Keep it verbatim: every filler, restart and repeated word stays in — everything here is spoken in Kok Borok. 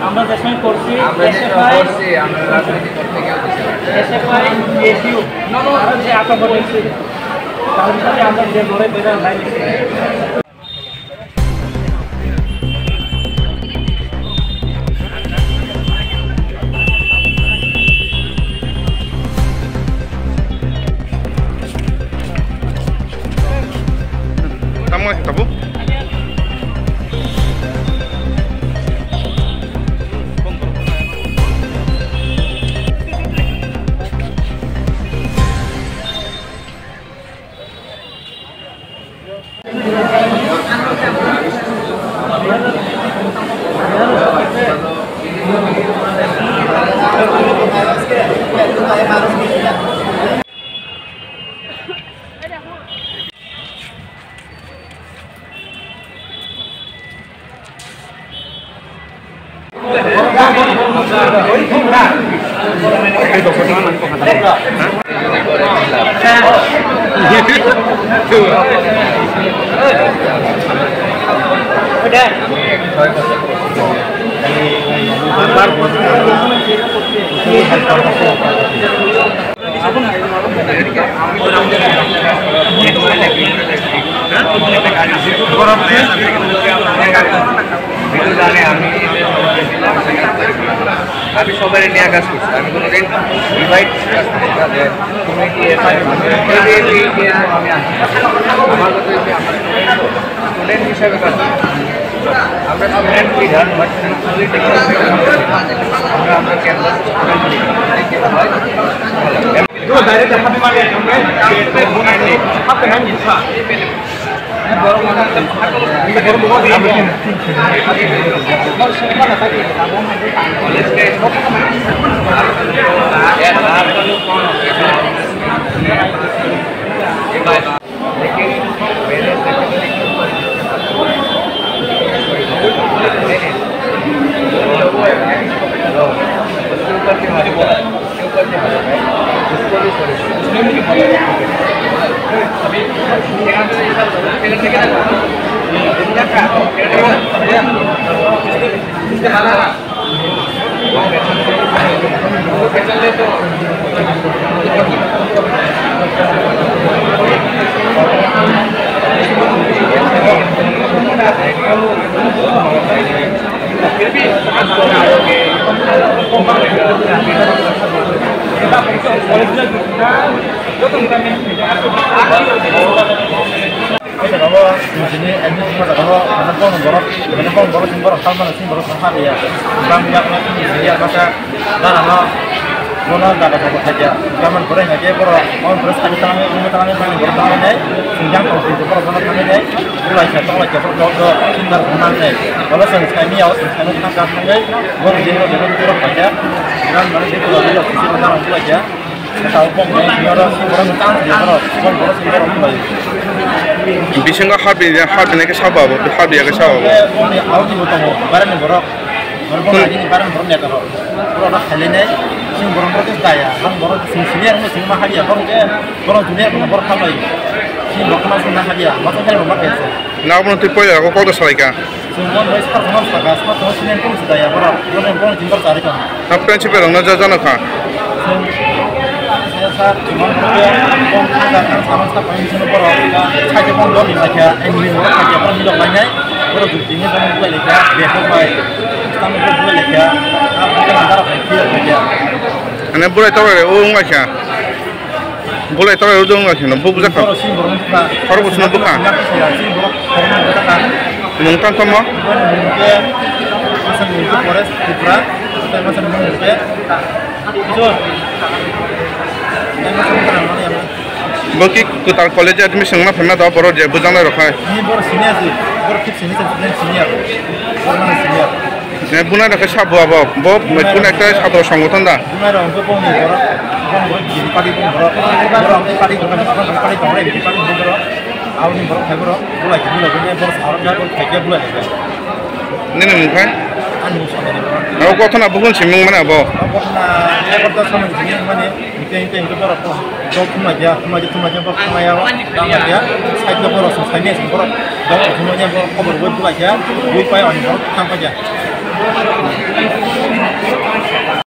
আমরা যে সময় করছি, আমরা যে সময় এসএফআই, করছি, আমরা রাজনীতি করতে গিয়েও দিতে পারি না। এসএফআই, এসইউ, আমরা যে আক্রমণ করছি, তার সাথে আমরা যে লড়াই করে নাই। Tamo tabuk. আমি সবাই নিয়ে কাজ করছি, আমি কোনোদিন ডিভাইড কাজ করছি না যে তুমি কি এ পারবে, আমি এই যে এই যে আমি আছি। আমার কথা হচ্ছে আমরা স্টুডেন্ট হিসাবে কাজ করছি। আমরা স্টুডেন্ট লিডার, বাট পলিটিক্যাল আমরা, আমরা campus student leader. O jaga o chini admission o jaga o, mane, bong borok, mane, bong borok, chini borok, tamo na chini borok, tamo ha ya. Bang ya, ya, masa, dana no, bono dana borok khaja. Gaman borok hingke borok, bong borok sani tamo, bong tamo, bang borok tamo ne, sinjang tong, sinjang borok, bono tamo ne, ulai sa, tong lai sa, borok, borok, sundar, bono ne, bono sang, sang, ya, sang, sang, sang, sang, borok, jini borok, borok khaja. Ram, mane, jini borok, borok, sini, borok, khaja. Bisingo habi, habi nai khe sabo abo, habi ya khe sabo abo. Nabo no twi poila ko kok da salai ka. Chwng bon bai sar thangma saka, sar thangma sini ang kung sida ya borok, borok ni borok ni jimbar chari kha. Ha, principal rok no ja jano kha. Chwng sir, chwng bon khe bon kha da kha, sama sa pai chwng borok, sai khe bon dol ni laikha, ang ni borok kha khe borok ni dol lainai, borok dui tin ni borok ni laikha, bek kok bai, stam ni borok ni laikha, ha, borok ni borok ni laikha. Ane burai tawai o wng laikha. Bulai tawai rwdwng wngkha kheno, bo bujak kha. Borok sini borok wngkha. Khorok bwswkno bwkha. Sini borok khoroknwi bwkha kha. Mung tang tamo? Borok mung khe, asal mung khe Forest Tripura, tei asal mung khe, Jor. Bo ki kwtal college admission wngna phaima da borok je bujaknai rok hai. Ni borok sini asi. Borok khe sini sini senior. Borok mano senior. Ne buna da khe sabo abo. Bo mai kuna ekta sabro songothon da. Buna rok hwnkhe bongni borok, bong borok jiri padi bong borok. Borok padi bong borok, padi bong borok, padi bong borok. Aboni borok khai borok, bulai khe bulai khe borok sarok ya borok khai khe bulai khe. Nini mung khai? Ani mung sanai borok. Abo gothona bugun simung mana abo? Abo gothona, abo gothona samung sini mane. Hingke, hingke, hingke borok to dol thumlaikha, thumlaikha, thumlaikha, borok thanglaio, thanglaikha, side o borok song saimanya song borok dol thumlaikha, borok khobor bai bulaikha, bui pai ani borok thang paikha.